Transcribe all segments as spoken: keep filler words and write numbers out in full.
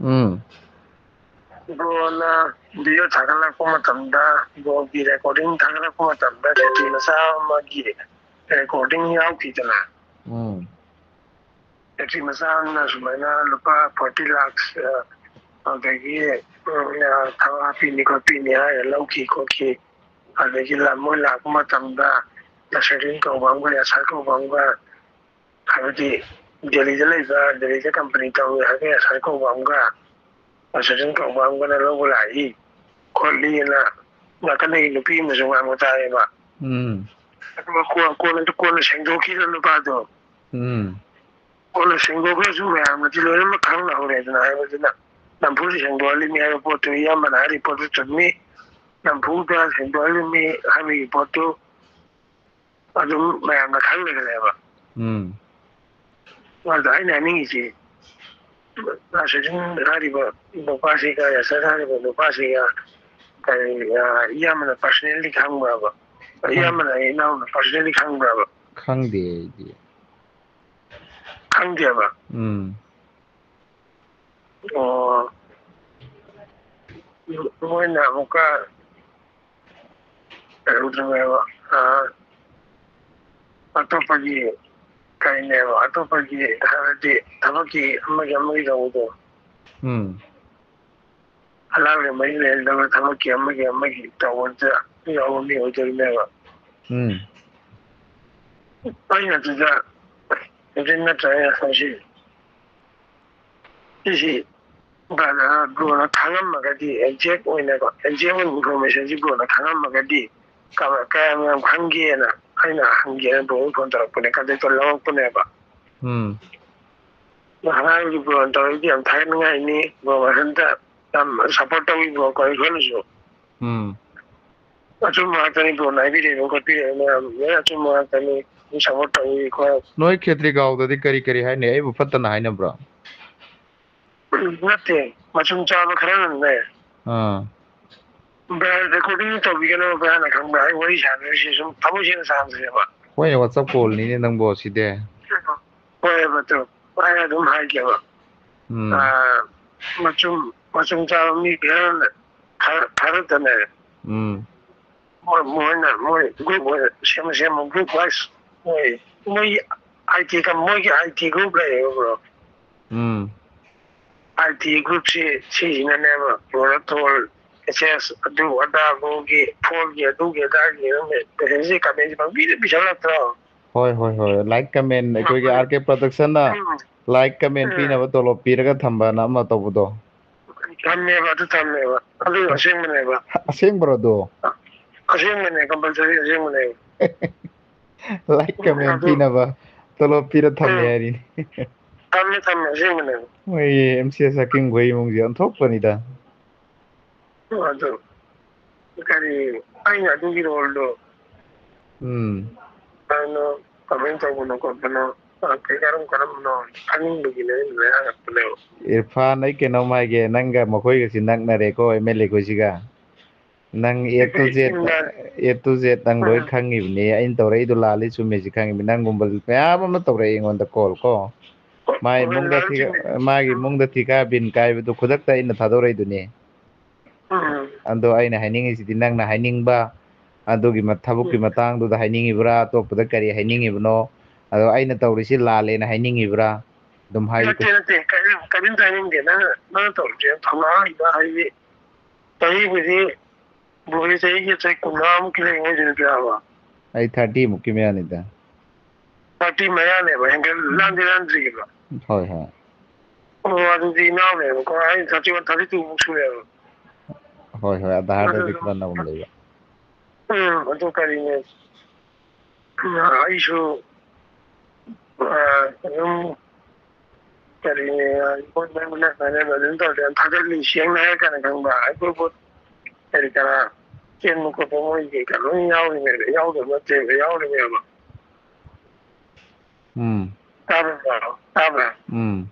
ꯎꯝ꯫ ꯕ꯭ꯔꯣꯅ ꯚꯤꯗꯤꯑꯣ ꯊꯥꯒꯠꯂꯛꯄ ꯃꯇꯝꯗ, ꯕ꯭ꯔꯣꯒꯤ ꯔꯦꯀꯣꯔꯗꯤꯡ ꯊꯥꯒꯠꯂꯛꯄ ꯃꯇꯝꯗ ꯈꯦꯇ꯭ꯔꯤ ꯃꯆꯥ ꯑꯃꯒꯤ ꯔꯦꯀꯣꯔꯗꯤꯡ ꯌꯥꯎꯈꯤꯗꯅ, ꯎꯝ꯫ ꯈꯦꯇ꯭ꯔꯤ ꯃꯆꯥ ꯑꯃꯅ ꯁꯨꯃꯥꯏꯅ ꯂꯨꯄꯥ ꯐꯣꯔꯇꯤ ꯂꯥꯛꯁ, ꯑ, ꯑꯗꯒꯤ, ꯎꯝ, ꯑ, ꯊꯕꯛ ꯍꯥꯞꯄꯤꯅꯤ ꯈꯣꯠꯄꯤꯅꯤ ꯍꯥꯏꯔ ꯂꯧꯈꯤ ꯈꯣꯠꯈꯤ, ꯑꯗꯒꯤ ꯂ-, ꯃꯣꯏ ꯂꯥꯛꯄ ꯃꯇꯝꯗ ꯅꯁꯔꯗꯤꯟ ꯀꯧꯕ ꯑꯃꯒ, ꯌꯥꯁꯔ ꯀꯧꯕ ꯑꯃꯒ, ꯍꯥꯏꯕꯗꯤ ꯗꯦꯜꯂꯤꯗ ꯂꯩꯕ, ꯗꯦꯜꯂꯤꯗ ꯀꯝꯄꯅꯤ ꯇꯧꯏ ꯍꯥꯏꯕ ꯌꯥꯁꯔ ꯀꯧꯕ ꯑꯃꯒ, ꯅꯁꯔꯗꯤꯟ ꯀꯧꯕ ꯑꯃꯒꯅ ꯂꯧꯕ ꯂꯥꯛꯏ ꯈꯣꯠꯂꯤꯅ ꯅꯥꯀꯟꯗꯒꯤ ꯅꯨꯄꯤ ꯑꯃꯁꯨ ꯉꯥꯡꯕ ꯇꯥꯏꯌꯦꯕ꯫ ꯎꯝ꯫ ꯑꯗꯨꯒ ꯀꯣꯟ-, ꯀꯣꯟꯅ, ꯀꯣꯟꯅ ꯁꯦꯡꯗꯣꯛꯈꯤꯗ ꯅꯨꯄꯥꯗꯣ꯫ ꯎꯝ꯫ ꯀꯣꯟꯅ ꯁꯦꯡꯗꯣꯛꯈ꯭ꯔꯁꯨ ꯃꯌꯥꯝꯅꯗꯤ ꯂꯣꯏꯅꯃꯛ ꯈꯪꯅꯍꯧꯔꯦꯗꯅ, ꯍꯥꯏꯕꯗꯨꯅ ꯅꯝꯐꯨꯗ ꯁꯦꯡꯗꯣꯛꯍꯜꯂꯤꯅꯤ ꯍꯥꯏꯕ ꯄꯣꯠꯇꯨ ꯏꯌꯥꯝꯕꯅ ꯍꯥꯏꯔꯤꯕ ꯄꯣꯠꯇꯨ ꯆꯨꯝꯃꯤ꯫ ꯅꯝꯐꯨꯗ ꯁꯦꯡꯗꯣꯛꯍꯜꯂꯤꯅꯤ ꯍꯥꯏꯕꯒꯤ ꯄꯣꯠꯇꯨ ꯑꯗꯨꯝ ꯃꯌꯥꯝꯅ ꯈꯪꯅꯈ꯭ꯔꯦꯕ꯫ ꯎꯝ꯫ ꯑꯗ ꯑꯩꯅ ꯍꯥꯏꯅꯤꯡꯉꯤꯁꯤ, ꯅꯁꯔꯗꯤꯟ ꯍꯥꯏꯔꯤꯕ ꯅꯨꯄꯥꯁꯤꯒ, ꯌꯥꯁꯔ ꯍꯥꯏꯔꯤꯕ ꯅꯨꯄꯥꯁꯤꯒ, ꯀꯔꯤ, ꯑ, ꯏꯌꯥꯝꯕꯅ personally ꯈꯪꯕ꯭ꯔꯕ? ꯈꯪ- ꯏꯌꯥꯝꯕꯅ ꯑꯩ ꯏꯅꯥꯎꯅ personally ꯈꯪꯕ꯭ꯔꯕ? ꯈꯪꯗꯦ ꯑꯩꯗꯤ꯫ ꯈꯪꯗꯦꯕ? ꯎꯝ꯫ ꯑꯣ꯫ ꯃꯣꯏꯅ ꯑꯃꯨꯛꯀ ꯀꯩꯅꯣ ꯇꯧꯋꯦꯕ, ꯑ, ꯑꯇꯣꯞꯄꯒꯤ ꯀꯩꯅꯦꯕ, ꯑꯇꯣꯞꯄꯒꯤ ꯍꯥꯏꯕꯗꯤ ꯊꯕꯛꯀꯤ ꯑꯃꯒꯤ ꯑꯃꯒꯤ ꯇꯧꯕꯗꯣ꯫ ꯎꯝ꯫ ꯑꯉꯥꯡꯒ ꯃꯔꯤ ꯂꯩꯅꯗꯕ ꯊꯕꯛꯀꯤ ꯑꯃꯒꯤ ꯑꯃꯒꯤ ꯇꯧꯕꯗ ꯌꯥꯎꯕ ꯃꯤ ꯑꯣꯏꯗꯣꯏꯅꯦꯕ꯫ ꯎꯝ꯫ ꯑꯩꯅ ꯑꯗꯨꯗ ꯍꯧꯖꯤꯛ ꯅꯠꯇ꯭ꯔꯒ ꯍꯧꯖꯤꯛ ꯁꯤꯁꯤ ꯕ꯭ꯔꯣꯅ ꯈꯪꯉꯝꯃꯒꯗꯤ, exact ꯑꯣꯏꯅꯀꯣ, exact ꯑꯣꯏꯅ informationꯁꯤ ꯕ꯭ꯔꯣꯅ ꯈꯪꯉꯝꯃꯒꯗꯤ ꯀꯃ-, ꯀꯌꯥꯝ ꯌꯥꯝ ꯈꯪꯒꯦꯅ ꯑꯩꯅ ꯍꯪꯒꯦꯅ ꯕ꯭ꯔꯣ ꯐꯣꯟ ꯇꯧꯔꯛꯄꯅꯦ, contact ꯂꯧꯔꯛꯄꯅꯦꯕ꯫ ꯎꯝ꯫ ꯉꯔꯥꯡꯒꯤ ꯕ꯭ꯔꯣꯅ ꯇꯧꯔꯛꯏꯗꯤ ꯌꯥꯝ ꯊꯥꯒꯠꯅꯤꯡꯉꯥꯏꯅꯤ꯫ ꯕ꯭ꯔꯣ ꯃꯊꯟꯇ ꯌꯥꯝ support ꯇꯧꯕꯤꯕꯀꯣ ꯑꯩꯈꯣꯏꯅꯁꯨ꯫ ꯎꯝ꯫ ꯑꯆꯨꯝꯕ ꯉꯥꯛꯇꯅꯤ ꯕ꯭ꯔꯣꯅ ꯍꯥꯏꯕꯤꯔꯛꯏꯕ ꯈꯣꯠꯄꯤꯔꯛꯏꯕ ꯃꯌꯥꯝ ꯂꯣꯏꯅ ꯑꯆꯨꯝꯕ ꯉꯥꯛꯇꯅꯤ꯫ ꯑꯗꯨꯝ support ꯇꯧꯕꯤ ꯈꯣꯠ- ꯅꯣꯏ ꯈꯦꯇ꯭ꯔꯤꯒꯥꯎꯗꯗꯤ ꯀꯔꯤ ꯀꯔꯤ ꯍꯥꯏꯅꯩ? ꯑꯩꯕꯨ ꯐꯠꯇꯅ ꯍꯥꯏꯅꯕ꯭ꯔꯣ? ꯎꯝ, ꯅꯠꯇꯦ, ꯃꯆꯨꯝ ꯆꯥꯕ ꯈꯔꯅꯅꯦ꯫ ꯑꯥ꯫ ꯕ꯭ꯔꯣ, recording ꯇꯧꯕꯤꯒꯅꯣ ꯕ꯭ꯔꯣꯅ, ꯈꯪꯕ꯭ꯔꯥ? ꯑꯩ ꯋꯥꯔꯤ ꯁꯥꯟꯅꯔꯤꯁꯦ ꯁꯨꯝ ꯊꯃꯣꯏ ꯁꯦꯡꯅ ꯁꯥꯟꯅꯁꯦꯕ꯫ ꯍꯣꯏꯅꯦ, WhatsApp callꯅꯤꯅꯦ ꯅꯪꯕꯣ ꯁꯤꯗꯤ꯫ ꯍꯣꯏ, ꯃꯇꯨ, ꯑꯩ ꯑꯗꯨꯝ ꯍꯥꯏꯒꯦꯕ꯫ ꯎꯝ꯫ ꯑꯥ, ꯃꯆꯨꯝ ꯃꯆꯨꯝ ꯆꯥꯕ ꯃꯤ ꯈꯔꯅ ꯈꯔ ꯈꯔꯗꯅꯦ, ꯎꯝ꯫ ꯃꯣꯏ ꯃꯣꯏꯅ ꯃꯣꯏ ꯒ꯭ꯔꯨꯞ ꯑꯣꯏꯅ ꯁꯦꯝꯃ ꯁꯦꯝꯃ ꯒ꯭ꯔꯨꯞ ꯋꯥꯏꯁ ꯃꯣꯏ ꯃꯣꯏꯒꯤ ꯑꯥꯏ ꯇꯤ ꯀꯝ ꯃꯣꯏꯒꯤ ꯑꯥꯏ ꯇꯤ ꯒ꯭ꯔꯨꯞ ꯂꯩꯌꯦꯕ ꯕ꯭ꯔꯣ꯫ ꯎꯝ꯫ ꯑꯥꯏ ꯇꯤ ꯒ꯭ꯔꯨꯞꯁꯤ ꯁꯤꯁꯤꯅꯅꯦꯕ ꯕ꯭ꯔꯣꯅ ꯊꯣꯜ ꯑꯦꯁ ꯑꯦꯁ ꯑꯗꯨ ꯑꯗꯥ ꯒꯣꯒꯤ ꯐꯣꯜꯒꯤ ꯑꯗꯨꯒꯤ ꯑꯗꯥꯒꯤ ꯃꯦꯁꯦꯖꯁꯤ ꯀꯃꯦꯟꯁꯤ ꯄꯪꯄꯤꯗ ꯄꯤꯁꯜꯂꯛꯇ꯭ꯔꯣ? ꯍꯣꯏ ꯍꯣꯏ ꯍꯣꯏ, ꯂꯥꯏꯛ ꯀꯃꯦꯟ ꯑꯩꯈꯣꯏꯒꯤ ꯑꯥꯔ ꯀꯦ ꯄ꯭ꯔꯗꯛꯁꯟꯅ ꯎꯝ꯫ ꯂꯥꯏꯛ ꯀꯃꯦꯟ ꯎꯝ꯫ ꯄꯤꯅꯕ ꯇꯣꯂꯣꯞ ꯄꯤꯔꯒ ꯊꯝꯕꯅ ꯑꯃ ꯇꯧꯕꯗꯣ꯫ ꯊꯝꯃꯦꯕ ꯑꯗꯨ ꯊꯝꯃꯦꯕ ꯑꯗꯨ ꯑꯁꯦꯡꯕꯅꯦꯕ꯫ ꯑꯁꯦꯡꯕ꯭ꯔꯣ ꯑꯗꯣ? ꯑꯁꯦꯡꯕꯅꯦ ꯀꯝꯄꯜꯁꯔꯤ ꯑꯁꯦꯡꯕꯅꯦ꯫ ꯂꯥꯏꯛ ꯎꯝ, ꯀꯃꯦꯟ ꯑꯗꯨ ꯄꯤꯅꯕ ꯇꯣꯂꯣꯞ ꯄꯤꯔ ꯊꯝꯃꯦ ꯎꯝ꯫ ꯍꯥꯏꯔꯤꯅꯦ꯫ ꯊꯝꯃꯦ ꯊꯝꯃꯦ ꯑꯁꯦꯡꯕꯅꯦ꯫ ꯃꯣꯏ ꯑꯦꯝ ꯁꯤ ꯑꯦꯁ ꯑꯀꯤꯡꯕ ꯏꯃꯨꯡꯁꯦ ꯑꯣꯟꯊꯣꯛꯄꯅꯤꯗ꯫ ꯑꯗꯨ ꯀꯔꯤ ꯑꯩꯅ ꯑꯗꯨꯒꯤ ꯔꯣꯜꯗꯣ ꯎꯝ꯫ ꯀꯩꯅꯣ ꯀꯃꯥꯏꯅ ꯇꯧꯕꯅꯣ ꯈꯣꯠꯄꯅꯣ ꯀꯔꯝ ꯀꯔꯝꯕꯅꯣ ꯈꯪꯅꯤꯡꯕꯒꯤꯅꯦ ꯑꯩꯅ ꯍꯪꯉꯛꯄꯅꯦꯕ꯫ ꯏꯔꯐꯥꯟ, ꯑꯩ ꯀꯩꯅꯣꯝ ꯍꯥꯏꯒꯦ, ꯅꯪꯒ ꯃꯈꯣꯏꯒꯁꯤ ꯅꯛꯅꯔꯦꯀꯣ ꯑꯦꯝ ꯑꯦꯜ ꯑꯦ ꯈꯣꯏꯁꯤꯒ꯫ ꯅꯪ ꯑꯦ ꯇꯨ ꯖꯦꯠ, ꯎꯝ꯫ ꯑꯦ ꯇꯨ ꯖꯦꯠ ꯅꯪ ꯂꯣꯏ ꯎꯝ꯫ ꯈꯪꯉꯤꯕꯅꯦ꯫ ꯑꯩꯅ ꯇꯧꯔꯛꯏꯗꯣ ꯂꯥꯜꯂꯤ ꯆꯨꯝꯃꯤꯁꯤ ꯈꯪꯉꯤꯕꯅꯤ꯫ ꯅꯪꯒꯨꯝꯕ ꯃꯌꯥꯝ ꯑꯃ ꯇꯧꯔꯛꯑꯦ ꯑꯩꯉꯣꯟꯗ ꯀꯣꯜ ꯀꯣ꯫ ꯃꯥꯏ ꯍꯣꯏ, ꯏꯃꯨꯡꯗ ꯂꯥꯜꯂꯤ ꯊꯤ-, ꯆꯨꯝꯃꯤ꯫ ꯃꯥꯒꯤ ꯎꯝ꯫ ꯏꯃꯨꯡꯗ ꯊꯤꯀꯥ ꯕꯤꯟ ꯀꯥꯏꯕꯗꯨ ꯈꯨꯗꯛꯇ ꯑꯩꯅ ꯊꯥꯗꯣꯔꯛꯏꯗꯨꯅꯤ꯫ ꯎꯝ꯫ ꯑꯗꯣ ꯑꯩꯅ ꯍꯥꯏꯅꯤꯡꯉꯤꯁꯤꯗꯤ ꯅꯪꯅ ꯍꯥꯏꯅꯤꯡꯕ ꯑꯗꯨꯒꯤ ꯃ-, ꯊꯕꯛꯀꯤ ꯎꯝ꯫ ꯃꯇꯥꯡꯗꯨꯗ ꯍꯥꯏꯅꯤꯡꯉꯤꯕ꯭ꯔꯥ, ꯑꯇꯣꯞꯄꯗ ꯀꯔꯤ ꯍꯥꯏꯅꯤꯡꯉꯤꯕꯅꯣ? ꯑꯗꯣ ꯑꯩꯅ ꯇꯧꯔꯤꯁꯤ ꯂꯥꯜꯂꯦꯅ ꯍꯥꯏꯅꯤꯡꯉꯤꯕ꯭ꯔꯥ? ꯑꯗꯨꯝ ꯍꯥꯏꯌꯨ ꯅꯠꯇꯦ, ꯀꯩꯁꯨ ꯅꯠꯇꯦ, ꯀꯔꯤꯝ, ꯀꯔꯤꯝꯇ ꯍꯥꯏꯅꯤꯡꯗꯦ꯫ ꯅꯪꯅ, ꯅꯪꯅ ꯇꯧꯔꯤꯁꯦ ꯊꯧꯅꯥ ꯍꯥꯏꯗꯤ ꯆꯍꯤꯕꯨꯗꯤ ꯕ꯭ꯔꯣꯁꯦ ꯆꯍꯤꯒꯤ ꯆꯍꯤ ꯀꯨꯟꯊ꯭ꯔꯥꯃꯨꯛꯀꯤ ꯂꯩꯔꯤꯉꯩꯗꯨꯗ ꯄꯤꯔꯛꯑꯕ? ꯑꯩ ꯊꯥꯔꯇꯤ ꯃꯨꯛꯀꯤ ꯃꯌꯥꯅꯤꯗ꯫ ꯊꯥꯔꯇꯤ ꯃꯌꯥꯅꯦꯕ, ꯍꯦꯟꯒꯠ-, ꯂꯥꯟꯗꯤ ꯂꯥꯟꯗ꯭ꯔꯤꯕ? ꯍꯣꯏ, ꯍꯣꯏ꯫ ꯑꯣ, ꯑꯗꯨꯗꯤ ꯏꯅꯥꯎꯅꯦꯕꯀꯣ, ꯑꯩ ꯊꯥꯔꯇꯤ ꯋꯥꯟ, ꯊꯥꯔꯇꯤ ꯇꯨ ꯃꯨꯛ ꯁꯨꯔꯦꯕ꯫ ꯍꯣꯏ, ꯍꯣꯏ, ꯑꯗꯥꯔꯗꯗꯤ ꯑꯗꯨꯗꯨ-, ꯈꯔ ꯅꯧꯅ ꯂꯩꯕ꯫ ꯎꯝ, ꯑꯗꯨ ꯀꯔꯤꯅꯦ, ꯑꯩꯁꯨ, ꯑ, ꯑꯗꯨꯝ ꯀꯔꯤ, ꯑ, ꯏꯃꯣꯏ ꯃꯅꯨꯡꯗ ꯀꯩꯅꯣ ꯑꯗꯨꯝ ꯇꯧꯔꯦ, ꯌꯥꯝ ꯊꯥꯒꯠꯂꯤ꯫ ꯁꯦꯡꯅ ꯍꯥꯏꯔ ꯀꯥꯟꯗ ꯈꯪꯕ, ꯑꯩꯈꯣꯏ ꯄꯣꯠ ꯀꯔꯤ ꯀꯔꯥ ꯆꯦꯟꯕ ꯈꯣꯠꯄ ꯃꯣꯏꯒꯤ ꯀꯩꯅꯣ ꯂꯣꯏ ꯌꯥꯎꯔꯤꯅꯦꯕ, ꯌꯥꯎꯗꯕ ꯅꯠꯇꯦꯕ, ꯌꯥꯎꯔꯤꯅꯦꯕ꯫ ꯎꯝ꯫ ꯇꯥꯕ꯭ꯔꯥ? ꯇꯥꯕ꯭ꯔꯥ? ꯎꯝ꯫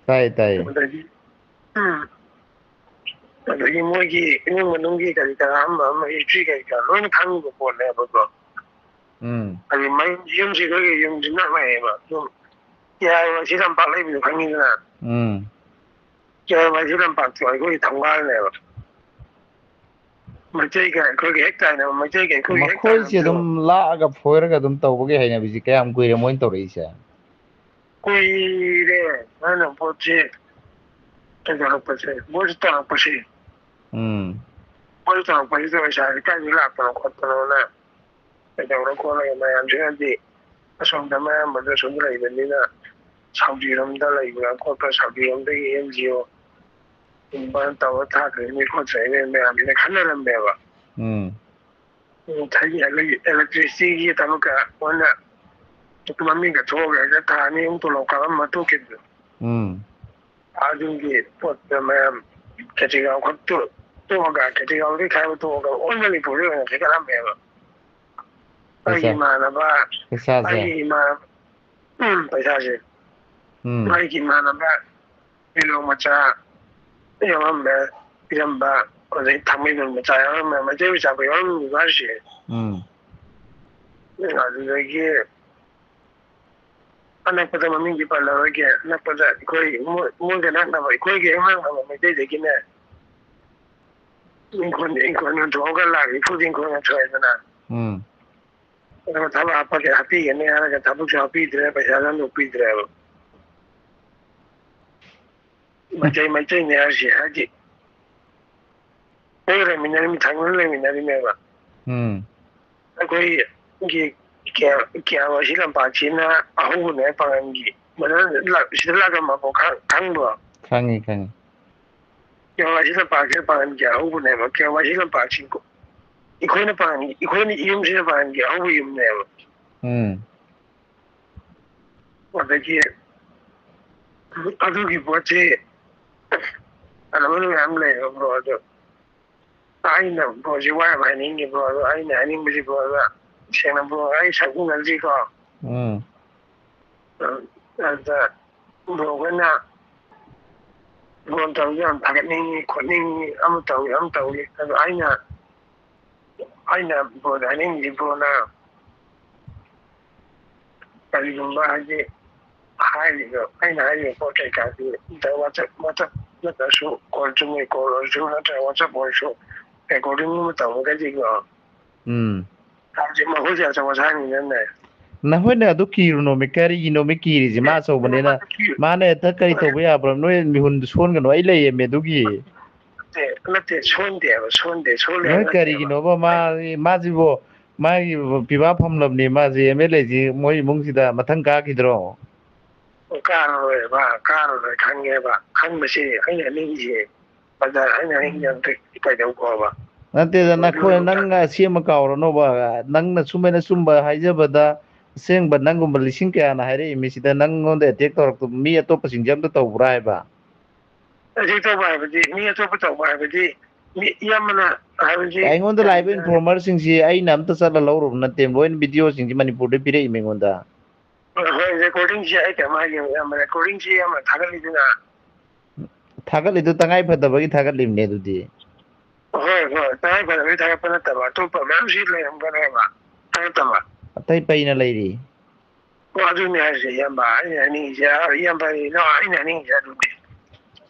ꯇꯥꯏꯌꯦ, ꯇꯥꯏꯌꯦ꯫ ꯑꯗꯒꯤ, ꯎꯝ꯫ ꯑꯗꯒꯤ ꯃꯣꯏꯒꯤ ꯏꯃꯨꯡ ꯃꯅꯨꯡꯒꯤ ꯀꯔꯤ ꯀꯔꯥ ꯑꯃ ꯑꯃ history ꯀꯔꯤ ꯀꯔꯥ ꯂꯣꯏꯅ ꯈꯪꯉꯤꯕ ꯄꯣꯠꯅꯦꯕꯀꯣ꯫ ꯎꯝ꯫ ꯍꯥꯏꯗꯤ ꯃꯌꯨꯝ, ꯌꯨꯝꯁꯤ ꯑꯩꯈꯣꯏꯒꯤ ꯌꯨꯝꯁꯤ ꯅꯛꯅꯩꯌꯦꯕ꯫ ꯑꯗꯨꯝ ꯀꯦ ꯑꯥꯏ ꯋꯥꯏ ꯁꯤ ꯂꯝꯄꯥꯛ ꯂꯩꯕꯗꯣ ꯈꯪꯉꯤꯗꯅ? ꯎꯝ꯫ ꯀꯦ ꯑꯥꯏ ꯋꯥꯏ ꯁꯤ ꯂꯝꯄꯥꯛꯇꯣ ꯑꯩꯈꯣꯏꯒꯤ ꯊꯣꯡꯒꯥꯜꯅꯦꯕ꯫ ꯃꯩꯇꯩꯒ ꯑꯩꯈꯣꯏꯒ ꯍꯦꯛ ꯇꯥꯏꯅꯕ, ꯃꯩꯇꯩꯒ ꯑꯩꯈꯣꯏꯒ ꯍꯦꯛ ꯃꯈꯣꯏꯁꯦ ꯇꯥꯏꯅꯕꯗꯣ꯫ ꯑꯗꯨꯝ ꯂꯥꯛꯑꯒ ꯐꯣꯏꯔꯒ ꯑꯗꯨꯝ ꯇꯧꯕꯒꯤ ꯍꯩꯅꯕꯤꯁꯦ ꯀꯌꯥꯝ ꯀꯨꯏꯔꯦ ꯃꯣꯏꯅ ꯇꯧꯔꯛꯏꯁꯦ? ꯀꯨꯏꯔꯦ꯫ ꯅꯪꯅ ꯄꯣꯠꯁꯦ ꯀꯩꯗꯧꯔꯛꯄꯁꯦ, ꯃꯣꯏꯁꯨ ꯇꯧꯔꯛꯄꯁꯦ꯫ ꯎꯝ꯫ ꯃꯣꯏꯁꯨ ꯇꯧꯔꯛꯄꯁꯤꯗ ꯄꯩꯁꯥꯁꯦ ꯀꯥꯏꯗꯒꯤ ꯂꯥꯛꯄꯅꯣ ꯈꯣꯠꯄꯅꯣꯅ ꯀꯩꯗꯧꯔ ꯈꯣꯠꯂꯒ ꯃꯌꯥꯝꯁꯤꯅꯗꯤ ꯑꯁꯣꯝꯗ ꯃꯌꯥꯝꯕꯗꯣ ꯑꯁꯣꯝꯗ ꯂꯩꯕꯅꯤꯅ ꯁꯥꯎꯗꯤꯔꯣꯝꯗ ꯂꯩꯕ꯭ꯔꯥ ꯈꯣꯠꯄ꯭ꯔꯥ, ꯁꯥꯎꯗꯤꯔꯣꯝꯗꯒꯤ ꯑꯦꯟ ꯖꯤ ꯑꯣ ꯒꯨꯝꯕ ꯇꯧꯔ ꯊꯥꯈ꯭ꯔꯤꯅꯤ ꯈꯣꯠꯈ꯭ꯔꯤꯅꯤ ꯃꯌꯥꯝꯁꯤꯅ ꯈꯟꯅꯔꯝꯃꯦꯕ꯫ ꯎꯝ꯫ ꯎꯝ, ꯊꯥꯏꯅ ꯑꯦꯂꯦꯛꯇ꯭ꯔꯤꯁꯤꯇꯤꯒꯤ ꯊꯕꯛꯀ ꯑꯣꯟꯅ ꯃꯃꯤꯡꯒ ꯊꯣꯛꯑꯒ ꯍꯦꯛꯇ ꯊꯥ ꯑꯅꯤ ꯑꯍꯨꯝ ꯇꯣꯂꯣꯞ ꯀꯥꯕ ꯑꯃ ꯊꯣꯛꯈꯤꯕꯗꯣ꯫ ꯎꯝ꯫ ꯑꯗꯨꯒꯤ ꯄꯣꯠꯇ ꯃꯌꯥꯝ ꯈꯦꯇ꯭ꯔꯤꯒꯥꯎ ꯈꯛꯇ ꯇꯣꯛꯑꯒ, ꯈꯦꯇ꯭ꯔꯤꯒꯥꯎꯗꯒꯤ ꯈꯥꯏꯕ ꯇꯣꯛꯑꯒ ꯑꯣꯜ ꯃꯅꯤꯄꯨꯔꯗ ꯑꯣꯏꯅ ꯈꯥꯏꯒꯠꯂꯝꯃꯦꯕ꯫ ꯑꯩꯒꯤ ꯄꯩꯁꯥ-, ꯏꯃꯥꯟꯅꯕ, ꯄꯩꯁꯥꯁꯦ? ꯑꯩꯒꯤ ꯏꯃꯥꯟꯅꯕ, ꯎꯝ, ꯄꯩꯁꯥꯁꯦ꯫ ꯎꯝ꯫ ꯑꯩꯒꯤ ꯏꯃꯥꯟꯅꯕ ꯄꯤꯂꯣꯡ ꯃꯆꯥ ꯌꯥꯎꯔꯝꯃꯦ, ꯄꯤꯔꯝꯕ, ꯑꯗꯩ ꯊꯥꯡꯃꯩꯕꯟ ꯃꯆꯥ ꯌꯥꯎꯔꯝꯃꯦ, ꯃꯩꯇꯩ ꯃꯆꯥ ꯌꯥꯎꯔꯝꯃꯤꯕ ꯍꯥꯏꯁꯦ꯫ ꯎꯝ꯫ ꯑꯗꯨꯗꯒꯤ ꯑꯅꯛꯄꯗ ꯃꯃꯤꯡꯗꯤ ꯄꯜꯂꯔꯣꯏꯒꯦ, ꯑꯅꯛꯄꯗ ꯑꯩꯈꯣꯏ ꯃꯣꯏ-, ꯃꯣꯏꯒ ꯅꯛꯅꯕ, ꯑꯩꯈꯣꯏꯒꯤ ꯍꯦꯛ ꯅꯛꯅꯕ ꯃꯩꯇꯩꯗꯒꯤꯅꯦ ꯏꯪꯈꯣꯜ, ꯏꯪꯈꯣꯜ ꯌꯣꯟꯊꯣꯛꯑꯒ ꯂꯥꯛ ꯅꯤꯐꯨꯗꯤ ꯏꯪꯈꯣꯜ ꯌꯣꯟꯊꯣꯛꯑꯦꯗꯅ꯫ ꯎꯝ꯫ ꯑꯗꯨꯒ ꯊꯕꯛ ꯍꯥꯞꯄꯒꯦ, ꯍꯥꯞꯄꯤꯒꯅꯤ ꯍꯥꯏꯔꯒ ꯊꯕꯛꯁꯨ ꯍꯥꯞꯄꯤꯗ꯭ꯔꯦ, ꯄꯩꯁꯥꯁꯨ ꯑꯃꯨꯛ ꯄꯤꯗ꯭ꯔꯦꯕ꯫ ꯃꯩꯇꯩ, ꯃꯩꯇꯩꯅꯦ ꯍꯥꯏꯔꯤꯁꯦ, ꯍꯥꯏꯗꯤ ꯑꯩꯈꯣꯏ ꯂꯩꯃꯤꯟꯅꯔꯤꯃꯤ, ꯊꯪꯅꯅ ꯂꯩꯃꯤꯟꯅꯔꯤꯃꯦꯕ꯫ ꯎꯝ꯫ ꯑꯩꯈꯣꯏꯒꯤ ꯀꯦ-, ꯀꯦ ꯑꯥꯔ ꯋꯥꯏ ꯁꯤ ꯂꯝꯄꯥꯛꯁꯤꯅ ꯑꯍꯧꯕꯅꯦ ꯄꯥꯡꯒꯟꯒꯤ꯫ ꯃꯗꯨ ꯂꯥꯛ-, ꯁꯤꯗ ꯂꯥꯛꯂꯝꯃꯕꯣ? ꯈꯪ-, ꯈꯪꯕ꯭ꯔꯣ? ꯈꯪꯉꯤ, ꯈꯪꯉꯤ꯫ ꯀꯦ ꯑꯥꯔ ꯋꯥꯏ ꯁꯤ ꯂꯝꯄꯥꯛꯁꯤꯅ ꯄꯥꯡꯒꯟꯒꯤ ꯑꯍꯧꯕꯅꯦꯕ꯫ ꯀꯦ ꯑꯥꯔ ꯋꯥꯏ ꯁꯤ ꯂꯝꯄꯥꯛꯁꯤ ꯑꯩꯈꯣꯏꯅ ꯄꯥꯡꯒꯟ-, ꯑꯩꯈꯣꯏꯅ ꯌꯨꯝꯁꯤꯅ ꯄꯥꯡꯒꯟꯒꯤ ꯑꯍꯧꯕ ꯌꯨꯝꯅꯦꯕ꯫ ꯎꯝ꯫ ꯑꯗꯒꯤ ꯑꯗꯨꯒꯤ ꯄꯣꯠꯁꯤ ꯑꯅꯧꯕ ꯃꯌꯥꯝ ꯂꯩꯌꯦꯕ, ꯕ꯭ꯔꯣ꯫ ꯑꯗꯣ ꯑꯩꯅ ꯕ꯭ꯔꯣꯁꯤ ꯋꯥ ꯌꯥꯝ ꯍꯥꯏꯅꯤꯡꯉꯤ, ꯕ꯭ꯔꯣ꯫ ꯑꯗꯣ ꯑꯩꯅ ꯍꯥꯏꯅꯤꯡꯕꯁꯤ, ꯕ꯭ꯔꯣ, ꯑꯗꯣ ꯁꯦꯡꯅ, ꯕ꯭ꯔꯣ, ꯑꯩ ꯁꯛ ꯎꯅꯗ꯭ꯔꯤꯀꯣ꯫ ꯎꯝ꯫ ꯑꯗꯨꯗ ꯕ꯭ꯔꯣ ꯍꯣꯏꯅ ꯕ꯭ꯔꯣꯅ ꯇꯧꯔꯤꯁꯦ ꯌꯥꯝ ꯊꯥꯒꯠꯅꯤꯡꯉꯤ, ꯈꯣꯠꯅꯤꯡꯉꯤ, ꯑꯃ ꯇꯧꯏ, ꯑꯃ ꯇꯧꯏ꯫ ꯑꯗꯣ ꯑꯩꯅ, ꯑꯩꯅ ꯕ꯭ꯔꯣꯗ ꯍꯥꯏꯅꯤꯡꯉꯤꯁꯤ, ꯕ꯭ꯔꯣꯅ ꯀꯔꯤꯒꯨꯝꯕ ꯍꯥꯏꯗꯤ ꯍꯥꯏꯔꯤꯕ, ꯑꯩꯅ ꯍꯥꯏꯔꯤꯕ ꯄꯣꯠ ꯀꯩꯀꯥꯗꯤ ꯏꯟꯇꯔ WhatsApp, WhatsApp ꯅꯠꯇ꯭ꯔꯁꯨ, ꯀꯣꯜ ꯆꯨꯝꯅꯩ ꯀꯣꯜ ꯑꯣꯏꯔꯁꯨ ꯅꯠꯇ꯭ꯔꯒ WhatsApp ꯑꯣꯏꯔꯁꯨ, ꯔꯦꯀꯣꯔꯗꯤꯡ ꯑꯃ ꯇꯧꯔꯒꯗꯤꯀꯣ, ꯎꯝ꯫ ꯍꯧꯖꯤꯛ ꯃꯈꯣꯏꯁꯦ ꯑꯆꯧ ꯑꯁꯥꯡꯅꯤꯅꯅꯦ꯫ ꯅꯈꯣꯏꯅ ꯑꯗꯨ ꯀꯤꯔꯨꯅꯣꯃꯤ, ꯀꯔꯤꯒꯤꯅꯣꯃꯤ ꯀꯤꯔꯤꯁꯦ? ꯃꯥ ꯑꯦ, ꯑꯆꯧꯕꯅꯤꯅ, ꯃꯥ ꯀꯤ-, ꯃꯥꯅ ꯍꯦꯛꯇ ꯀꯔꯤ ꯇꯧꯕ ꯌꯥꯕ꯭ꯔꯣ? ꯅꯣꯏ ꯃꯤꯍꯨꯟꯗꯨ ꯁꯣꯟꯒꯅꯨ, ꯑꯩ ꯂꯩꯌꯦꯃꯤ ꯑꯗꯨꯒꯤ꯫ ꯅꯠꯇꯦ, ꯅꯠꯇꯦ, ꯁꯣꯟꯗꯦꯕ, ꯁꯣꯟꯗꯦ, ꯁꯣꯜꯂꯦ ꯍꯥꯏꯕ ꯅꯣꯏ ꯅꯠꯇꯦꯕ꯫ ꯀꯔꯤꯒꯤꯅꯣꯕ ꯃꯥ-, ꯃꯥꯁꯤꯕꯨ, ꯃꯥꯒꯤ ꯄꯤꯕꯥ ꯐꯝꯂꯕꯅꯤ ꯃꯥꯁꯦ, ꯑꯦꯝ ꯑꯦꯜ ꯑꯦꯁꯤ ꯃꯣꯏ ꯏꯃꯨꯡꯁꯤꯗ ꯃꯊꯪ ꯀꯥꯈꯤꯗ꯭ꯔꯣ? ꯑꯣ, ꯀꯥꯔꯔꯣꯏꯕ, ꯀꯥꯔꯔꯣꯏ ꯈꯪꯉꯦꯕ꯫ ꯈꯪꯕꯁꯤ ꯑꯩꯅ ꯍꯥꯏꯅꯤꯡꯉꯤꯁꯦ, ꯕ꯭ꯔꯗꯔ, ꯑꯩꯅ ꯍꯥꯏꯅꯤꯡꯉꯤꯁꯦ ꯑꯝꯇ ꯀꯩꯗꯧꯈꯣꯕ? ꯅꯠꯇꯦꯗ, ꯅꯈꯣꯏ, ꯅꯪ ꯑꯁꯤ ꯑꯃ ꯀꯥꯎꯔꯅꯣꯕ, ꯅꯪꯅ ꯁꯨꯃꯥꯏꯅ ꯆꯨꯝꯕ ꯍꯥꯏꯖꯕꯗ, ꯑꯁꯦꯡꯕ ꯅꯪꯒꯨꯝꯕ ꯂꯤꯁꯤꯡ ꯀꯌꯥꯅ ꯍꯥꯏꯔꯛꯏ ꯃꯤꯁꯤꯗ ꯅꯪꯉꯣꯟꯗ ꯑꯦꯇꯦꯛ ꯇꯧꯔꯛꯇꯕ ꯃꯤ ꯑꯇꯣꯞꯄꯁꯤꯡꯁꯦ ꯑꯝꯇ ꯇꯧꯕ꯭ꯔꯥ ꯍꯥꯏꯕ? ꯑꯦꯇꯦꯛ ꯇꯧꯕ ꯍꯥꯏꯕꯗꯤ ꯃꯤ ꯑꯇꯣꯞꯄ ꯇꯧꯕ ꯍꯥꯏꯕꯗꯤ ꯃꯤ ꯏꯌꯥꯝꯕꯅ ꯍꯥꯏꯕꯗꯤ ꯑꯩꯉꯣꯟꯗ ꯂꯥꯛꯏꯕ ꯀꯔꯤꯅ ꯏꯟꯐꯣꯔꯃꯔꯁꯤꯡꯁꯤ ꯑꯩꯅ ꯑꯝꯇ ꯆꯠꯂ ꯂꯧꯔꯨꯕ ꯅꯠꯇꯦ, ꯂꯣꯏꯅ ꯚꯤꯗꯤꯑꯣꯁꯤꯡꯁꯤ ꯃꯅꯤꯄꯨꯔꯗ ꯄꯤꯔꯛꯏ ꯑꯩꯉꯣꯟꯗ꯫ ꯍꯣꯏ, ꯔꯦꯀꯣꯔꯗꯤꯡꯁꯤ ꯑꯩ ꯀꯩꯅꯣꯝ ꯍꯥꯏꯒꯦ, ꯏꯌꯥꯝꯕ, ꯔꯦꯀꯣꯔꯗꯤꯡꯁꯤ ꯏꯌꯥꯝꯕ ꯊꯥꯒꯠꯂꯤꯗꯨꯅ꯫ ꯊꯥꯒꯠꯂꯤꯗꯨ ꯇꯉꯥꯏ ꯐꯗꯕꯒꯤ ꯊꯥꯒꯠꯂꯤꯕꯅꯦ ꯑꯗꯨꯗꯤ꯫ ꯍꯣꯏ, ꯍꯣꯏ, ꯇꯉꯥꯏ ꯐꯗꯕꯒꯤ ꯊꯥꯒꯠꯄ ꯅꯠꯇꯕ ꯑꯇꯣꯞꯄ ꯃꯌꯥꯝꯁꯤ ꯂꯩꯔꯝꯒꯅꯦꯕ ꯊꯥꯒꯠꯇꯕ꯫ ꯑꯇꯩ ꯄꯩꯅ ꯂꯩꯔꯤ꯫ ꯑꯣ, ꯑꯗꯨꯅꯦ ꯍꯥꯏꯁꯦ, ꯏꯌꯥꯝꯕ, ꯑꯩꯅ ꯍꯥꯏꯅꯤꯡꯉꯤꯁꯦ, ꯏꯌꯥꯝꯕ, ꯏꯅꯥꯎ, ꯑꯩꯅ ꯍꯥꯏꯅꯤꯡꯉꯤꯁꯦ ꯑꯗꯨꯅꯦ꯫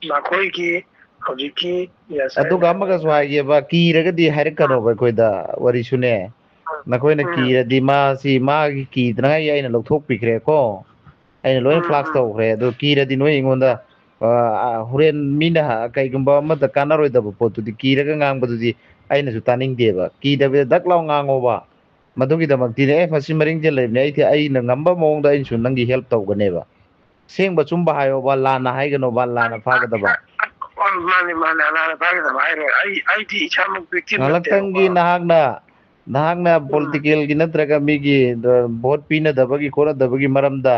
ꯃꯈꯣꯏꯒꯤ ꯍꯧꯖꯤꯛꯀꯤ ꯌꯥꯁꯥꯏ ꯑꯗꯨꯒ ꯑꯃꯒꯁꯨ ꯍꯥꯏꯒꯦꯕ, ꯀꯤꯔꯒꯗꯤ ꯍꯥꯏꯔꯛꯀꯅꯣꯕ ꯑꯩꯈꯣꯏꯗ ꯋꯥꯔꯤꯁꯨꯅꯦ꯫ ꯅꯈꯣꯏꯅ ꯎꯝ꯫ ꯀꯤꯔꯗꯤ ꯃꯥꯁꯤ ꯃꯥꯒꯤ ꯀꯤꯗꯅꯉꯥꯏꯒꯤ ꯑꯩꯅ ꯂꯧꯊꯣꯛꯄꯤꯈ꯭ꯔꯦꯀꯣ꯫ ꯑꯩꯅ ꯂꯣꯏꯅ ꯎꯝ, ꯐ꯭ꯂꯥꯛꯁ ꯎꯝ꯫ ꯇꯧꯈ꯭ꯔꯦ꯫ ꯑꯗꯣ ꯀꯤꯔꯗꯤ ꯅꯣꯏ ꯑꯩꯉꯣꯟꯗ, ꯑ, ꯑ, ꯍꯣꯔꯦꯟ ꯃꯤꯅ ꯍ-, ꯀꯩꯒꯨꯝꯕ ꯑꯃꯗ ꯀꯥꯟꯅꯔꯣꯏꯗꯕ ꯄꯣꯠꯇꯨꯗꯤ ꯀꯤꯔꯒ ꯉꯥꯡꯕꯗꯨꯗꯤ ꯑꯩꯅꯁꯨ ꯇꯥꯅꯤꯡꯗꯦꯕ꯫ ꯀꯤꯗꯕꯤꯗ ꯗꯛ ꯂꯥꯎ ꯉꯥꯡꯉꯣꯕ꯫ ꯃꯗꯨꯒꯤꯗꯃꯛꯇꯤꯅꯦ, "ꯑꯦ, ꯃꯁꯤ ꯃꯔꯤꯡ ꯆꯦꯜꯂꯛꯏꯕꯅꯦ, ꯑꯩꯗꯤ ꯑꯩꯅ ꯉꯝꯕ ꯃꯑꯣꯡꯗ ꯑꯩꯅꯁꯨ ꯅꯪꯒꯤ ꯍꯦꯜꯞ ꯇꯧꯒꯅꯦꯕ"꯫ ꯑꯁꯦꯡꯕ ꯑꯆꯨꯝꯕ ꯍꯥꯏꯌꯣꯕ, ꯂꯥꯟꯅ ꯍꯥꯏꯒꯅꯣꯕ, ꯂꯥꯟꯅ ꯐꯥꯒꯗꯕ꯫ ꯑ, ꯃꯥꯅꯤ, ꯃꯥꯅꯤ, ꯂꯥꯟꯅ ꯐꯥꯒꯗꯕ ꯍꯥꯏꯔꯣꯏ꯫ ꯑꯩ, ꯑꯩꯗꯤ ꯏꯁꯥꯃꯛ ꯚꯤꯛꯇꯤꯝ ꯉꯥꯏꯍꯥꯛꯇꯪꯒꯤ ꯅꯠꯇꯦꯕꯀꯣ꯫ ꯅꯍꯥꯛꯅ, ꯅꯍꯥꯛꯅ ꯎꯝ꯫ ꯄꯣꯂꯤꯇꯤꯀꯦꯜꯒꯤ ꯅꯠꯇ꯭ꯔꯒ ꯃꯤꯒꯤ, ꯑ, ꯚꯣꯠ ꯄꯤꯅꯗꯕꯒꯤ ꯈꯣꯠꯅꯗꯕꯒꯤ ꯃꯔꯝꯗ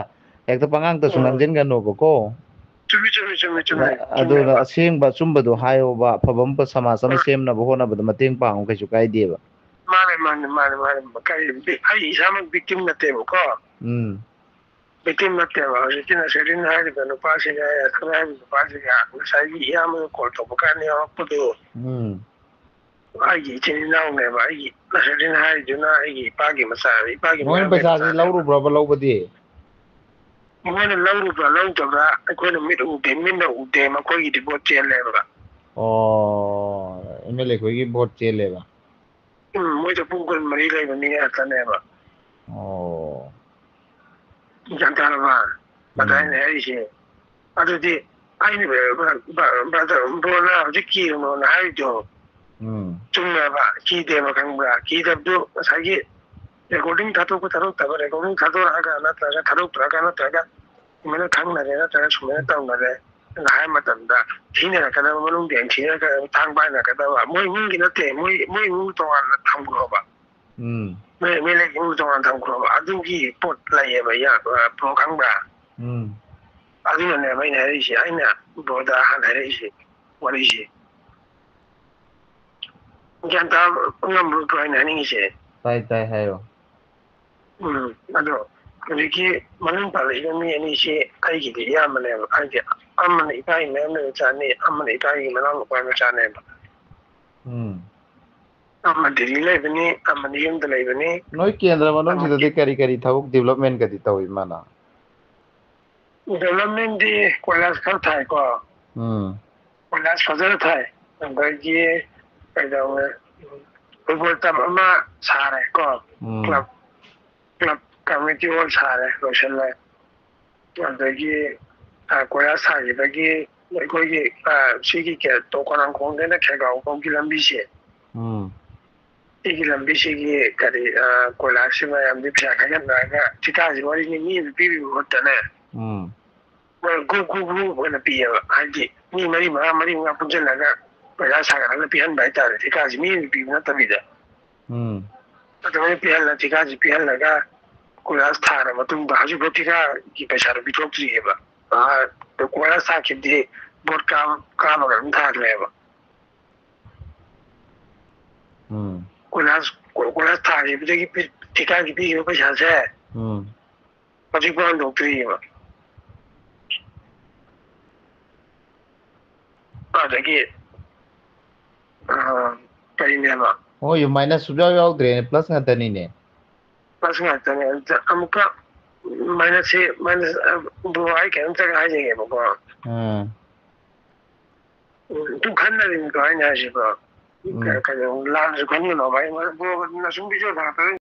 ꯍꯦꯛꯇ ꯄꯉꯥꯡꯇꯁꯨ ꯎꯝ꯫ ꯉꯥꯡꯁꯤꯟꯒꯅꯣꯕꯀꯣ꯫ ꯆꯨꯝꯃꯤ, ꯆꯨꯝꯃꯤ, ꯆꯨꯝꯃꯤ, ꯆꯨꯝꯃꯤ, ꯑ-, ꯑꯗꯨꯅ ꯆꯨꯝꯃꯦꯕ꯫ ꯑꯁꯦꯡꯕ ꯑꯆꯨꯝꯕꯗꯣ ꯍꯥꯏꯌꯣꯕ, ꯑꯐꯕ ꯑꯃ ꯁꯃꯥꯖ ꯑꯃ ꯎꯝ꯫ ꯁꯦꯝꯅꯕ ꯍꯣꯠꯅꯕꯗ ꯃꯇꯦꯡ ꯄꯥꯡꯉꯨ, ꯀꯩꯁꯨ ꯀꯥꯏꯗꯦꯕ꯫ ꯃꯥꯅꯦ, ꯃꯥꯅꯦ, ꯃꯥꯅꯦ, ꯃꯥꯅꯦ꯫ ꯀꯔꯤ, ꯑꯩ ꯏꯁꯥꯃꯛ ꯚꯤꯛꯇꯤꯝ ꯅꯠꯇꯦꯕꯀꯣ꯫ ꯎꯝ꯫ ꯚꯤꯛꯇꯤꯝ ꯅꯠꯇꯦꯕ꯫ ꯍꯧꯖꯤꯛꯀꯤ ꯅꯁꯔꯨꯗꯤꯟ ꯍꯥꯏꯔꯤꯕ ꯅꯨꯄꯥꯁꯤꯒ, ꯌꯥꯁꯔ ꯍꯥꯏꯔꯤꯕ ꯅꯨꯄꯥꯁꯤꯒ ꯉꯁꯥꯏꯒꯤ ꯏꯌꯥꯝꯕꯒ ꯀꯣꯜ ꯇꯧꯕ ꯀꯥꯟꯗ ꯌꯥꯎꯔꯛꯄꯗꯣ, ꯎꯝ꯫ ꯑꯩꯒꯤ ꯏꯆꯤꯟ ꯏꯅꯥꯎꯅꯦꯕ꯫ ꯑꯩꯒꯤ ꯅꯁꯔꯨꯗꯤꯟ ꯍꯥꯏꯔꯤꯗꯨꯅ ꯑꯩꯒꯤ ꯏꯄꯥꯒꯤ ꯃꯆꯥ, ꯏꯄꯥꯒꯤ ꯃꯣꯏꯅ ꯃꯌꯥꯝꯕꯒꯤ ꯄꯩꯁꯥꯁꯤ ꯃꯆꯥꯅꯦꯕ꯫ ꯂꯧꯔꯨꯕ꯭ꯔꯕ ꯂꯧꯕꯗꯤ? ꯃꯣꯏꯅ ꯂꯧꯔꯨꯕ꯭ꯔꯥ ꯂꯧꯗꯕ꯭ꯔꯥ ꯑꯩꯈꯣꯏꯅ ꯃꯤꯠ ꯎꯗꯦ, ꯃꯤꯠꯅ ꯎꯗꯦ, ꯃꯈꯣꯏꯒꯤꯗꯤ ꯚꯣꯠ ꯆꯦꯜꯂꯦꯕ꯫ ꯑꯣ, ꯑꯦꯝ ꯑꯦꯜ ꯑꯦ ꯈꯣꯏꯒꯤ ꯚꯣꯠ ꯆꯦꯜꯂꯦꯕ꯫ ꯎꯝ, ꯃꯣꯏꯗ ꯄꯨꯡ ꯀꯨꯟꯃꯔꯤ ꯂꯩꯕ ꯃꯤ ꯉꯥꯛꯇꯅꯦꯕ꯫ ꯑꯣ꯫ ꯒ꯭ꯌꯥꯟ ꯇꯥꯔꯕ? ꯎꯝ꯫ ꯑꯗꯥꯏꯅꯦ ꯍꯥꯏꯔꯤꯁꯦ꯫ ꯑꯗꯨꯗꯤ ꯑꯩꯅ, ꯕ-, ꯕ-, ꯕ꯭ꯔꯗꯔ, ꯕ꯭ꯔꯣꯅ ꯍꯧꯖꯤꯛ ꯀꯤꯔꯨꯅꯣꯅ ꯍꯥꯏꯔꯤꯗꯣ ꯎꯝ꯫ ꯆꯨꯝꯃꯦꯕ, ꯀꯤꯗꯦꯕ, ꯈꯪꯕ꯭ꯔꯥ? ꯀꯤꯗꯕꯗꯨ ꯉꯁꯥꯏꯒꯤ ꯔꯦꯀꯣꯔꯗꯤꯡ ꯊꯥꯗꯣꯛꯄ ꯊꯥꯗꯣꯛꯇꯕ, ꯔꯦꯀꯣꯔꯗꯤꯡ ꯊꯥꯗꯣꯔꯛꯑꯒ ꯅꯠꯇ꯭ꯔꯒ ꯊꯥꯗꯣꯛꯇ꯭ꯔꯒ ꯅꯠꯇ꯭ꯔꯒ ꯁꯨꯃꯥꯏꯅ ꯈꯪꯅꯔꯦ ꯅꯠꯇ꯭ꯔꯒ ꯁꯨꯃꯥꯏꯅ ꯇꯧꯅꯔꯦ ꯍꯥꯏꯕ ꯃꯇꯝꯗ ꯊꯤꯅꯔꯛꯀꯗꯕ, ꯃꯅꯨꯡꯗ ꯊꯤꯅꯔꯛꯀꯗꯕ, ꯊꯥꯡ ꯄꯥꯏꯅꯔꯛꯀꯗꯕ, ꯃꯣꯏ ꯏꯃꯨꯡꯒꯤ ꯅꯠꯇꯦ, ꯃꯣꯏ, ꯃꯣꯏ ꯏꯃꯨꯡ ꯇꯣꯉꯥꯟꯅ ꯊꯝꯈ꯭ꯔꯣꯕ꯫ ꯎꯝ꯫ ꯃꯣꯏ, ꯃꯣꯏ ꯂꯩ ꯏꯃꯨꯡ ꯇꯣꯉꯥꯟꯅ ꯊꯝꯈ꯭ꯔꯣꯕ꯫ ꯑꯗꯨꯒꯤ ꯄꯣꯠ ꯂꯩꯌꯦꯕ, ꯏꯌꯥꯝꯕ, ꯕ꯭ꯔꯣ ꯈꯪꯕ꯭ꯔꯥ? ꯎꯝ꯫ ꯑꯗꯨꯅꯅꯦꯕ ꯑꯩꯅ ꯍꯥꯏꯔꯛꯏꯁꯦ, ꯑꯩꯅ ꯕ꯭ꯔꯣꯗ ꯍꯥꯟꯅ ꯍꯥꯏꯔꯛꯏꯁꯦ, ꯋꯥꯔꯤꯁꯦ꯫ ꯒ꯭ꯌꯥꯟ ꯇꯥꯕ ꯉꯝꯕ꯭ꯔꯣ ꯕ꯭ꯔꯣ ꯑꯩꯅ ꯍꯥꯏꯅꯤꯡꯉꯤꯁꯦ? ꯇꯥꯏ, ꯇꯥꯏ, ꯍꯥꯏꯌꯣ꯫ ꯎꯝ, ꯑꯗꯣ ꯍꯧꯖꯤꯛꯀꯤ ꯃꯅꯨꯡ ꯄꯥꯜꯂꯛꯏꯕ ꯃꯤ ꯑꯅꯤꯁꯤ ꯑꯩꯒꯤꯗꯤ ꯏꯌꯥꯝꯕꯅꯦꯕ, ꯍꯥꯏꯗꯤ ꯑꯃꯅ ꯏꯄꯥꯒꯤ ꯃꯌꯥꯝꯕ ꯃꯆꯥꯅꯤ, ꯑꯃꯅ ꯏꯄꯥꯒꯤ ꯃꯅꯥꯎ ꯅꯨꯄꯥ ꯃꯆꯥꯅꯦꯕ꯫ ꯎꯝ꯫ ꯑꯃ ꯗꯤꯜꯂꯤ ꯂꯩꯕꯅꯤ, ꯑꯃꯗꯤ ꯌꯨꯝꯗ ꯂꯩꯕꯅꯤ꯫ ꯅꯣꯏ ꯀꯦꯟꯗ꯭ꯔ ꯃꯅꯨꯡꯁꯤꯗꯗꯤ ꯑꯃꯗꯤ ꯀꯔꯤ ꯀꯔꯤ ꯊꯕꯛ development ꯀꯗꯤ ꯇꯧꯏ ꯃꯥꯅ? Development ꯗꯤ ꯀꯣꯏꯂꯥꯁ ꯈꯔ ꯊꯥꯏꯀꯣ꯫ ꯎꯝ꯫ ꯀꯣꯏꯂꯥꯁ ꯐꯖꯅ ꯊꯥꯏ꯫ ꯑꯗꯒꯤ ꯀꯩꯗꯧꯋꯦ, ꯐꯨꯠꯕꯣꯜ ꯇꯝ ꯑꯃ ꯁꯥꯔꯦꯀꯣ꯫ ꯎꯝ꯫ Club, club community hall ꯁꯥꯔꯦ, ꯂꯣꯏꯁꯤꯜꯂꯦ꯫ ꯑꯗꯒꯤ, ꯑ, ꯀꯣꯏꯂꯥꯁ ꯊꯥꯈꯤꯕꯒꯤ ꯑꯩꯈꯣꯏꯒꯤ, ꯑ, ꯁꯤꯒꯤ ꯀꯦ-, ꯇꯣ-, ꯀꯣꯅꯥꯡꯈꯣꯡꯗꯩꯅ ꯈꯦꯒꯥꯎ ꯐꯥꯎꯒꯤ ꯂꯝꯕꯤꯁꯦ, ꯎꯝ꯫ ꯁꯤꯒꯤ ꯂꯝꯕꯤꯁꯤꯒꯤ ꯀꯔꯤ, ꯑ, ꯀꯣꯏꯂꯥꯁꯁꯤ ꯃꯌꯥꯝꯗꯤ ꯄꯩꯁꯥ ꯈꯥꯏꯒꯠꯅꯔꯒ ꯊꯤꯀꯥꯁꯤ ꯋꯥꯔꯤꯅꯤ, ꯃꯤ ꯑꯃ ꯄꯤꯕꯒꯤ ꯃꯍꯨꯠꯇꯅꯦ, ꯎꯝ꯫ ꯃꯣꯏ group, group, group ꯑꯣꯏꯅ ꯄꯤꯌꯦꯕ꯫ ꯍꯥꯏꯗꯤ ꯃꯤ ꯃꯔꯤ ꯃꯉꯥ, ꯃꯔꯤ ꯃꯉꯥ ꯄꯨꯟꯁꯤꯜꯂꯒ ꯄꯩꯁꯥ ꯁꯥꯒꯠꯂꯒ ꯄꯤꯍꯟꯕ ꯍꯥꯏꯇꯥꯔꯦ, ꯊꯤꯀꯥꯁꯤ ꯃꯤ ꯑꯃ ꯄꯤꯕ ꯅꯠꯇꯕꯤꯗ꯫ ꯎꯝ꯫ ꯑꯗꯨꯃꯥꯏꯅ ꯄꯤꯍꯜꯂ, ꯊꯤꯀꯥꯁꯤ ꯄꯤꯍꯜꯂꯒ ꯀꯣꯏꯂꯥꯁ ꯊꯥꯔ ꯃꯇꯨꯡꯗ ꯍꯧꯖꯤꯛꯐꯥꯎ ꯊꯤꯀꯥꯒꯤ ꯄꯩꯁꯥꯗꯣ ꯄꯤꯊꯣꯛꯇ꯭ꯔꯤꯑꯕ꯫ ꯑꯥ, ꯀꯣꯏꯂꯥꯁ ꯊꯥꯈꯤꯕꯗꯤ ꯚꯣꯠ ꯀꯥꯕ, ꯀꯥꯕꯒ ꯑꯗꯨꯝ ꯊꯥꯈ꯭ꯔꯦꯕ꯫ ꯎꯝ꯫ ꯀꯣꯏꯂꯥꯁ, ꯀꯣ-, ꯀꯣꯏꯂꯥꯁ ꯊꯥꯈꯤꯕꯗꯒꯤ ꯄꯤ-, ꯊꯤꯀꯥꯒꯤ ꯄꯤꯈꯤꯕ ꯄꯩꯁꯥꯁꯦ ꯎꯝ꯫ ꯍꯧꯖꯤꯛꯐꯥꯎ ꯍꯟꯗꯣꯛꯇ꯭ꯔꯤꯑꯕ꯫ ꯑꯗꯒꯤ, ꯑꯥ, ꯀꯔꯤꯅꯦꯕ? ꯍꯣꯏ, minus ꯁꯨꯡꯌꯥꯎ ꯌꯥꯎꯗ꯭ꯔꯦꯅꯦ, plus ꯉꯥꯛꯇꯅꯤꯅꯦ꯫ Plus ꯉꯥꯛꯇꯅꯦ꯫ ꯑꯗꯨꯗ ꯑꯃꯨꯛꯀ ꯃꯥꯏꯅꯁꯁꯤ ꯃꯥꯏꯅꯁ꯫ ꯕ꯭ꯔꯣ, ꯑꯩ ꯀꯩꯅꯣꯝꯇꯒ ꯍꯥꯏꯖꯒꯦꯕꯀꯣ꯫ ꯎꯝ ꯎꯝ, ꯑꯗꯨꯝ ꯈꯟꯅꯔꯤꯅꯤꯀꯣ ꯑꯩꯅ ꯍꯥꯏꯁꯤꯀꯣ꯫ ꯎꯝ ꯀꯩꯅꯣ, ꯂꯥꯟꯅꯁꯨ ꯈꯟꯒꯅꯣꯕ꯫ ꯑꯩ ꯕ꯭ꯔꯣꯅ ꯁꯨꯝ ꯚꯤꯗꯤꯑꯣ ꯊꯥꯒꯠꯄꯗ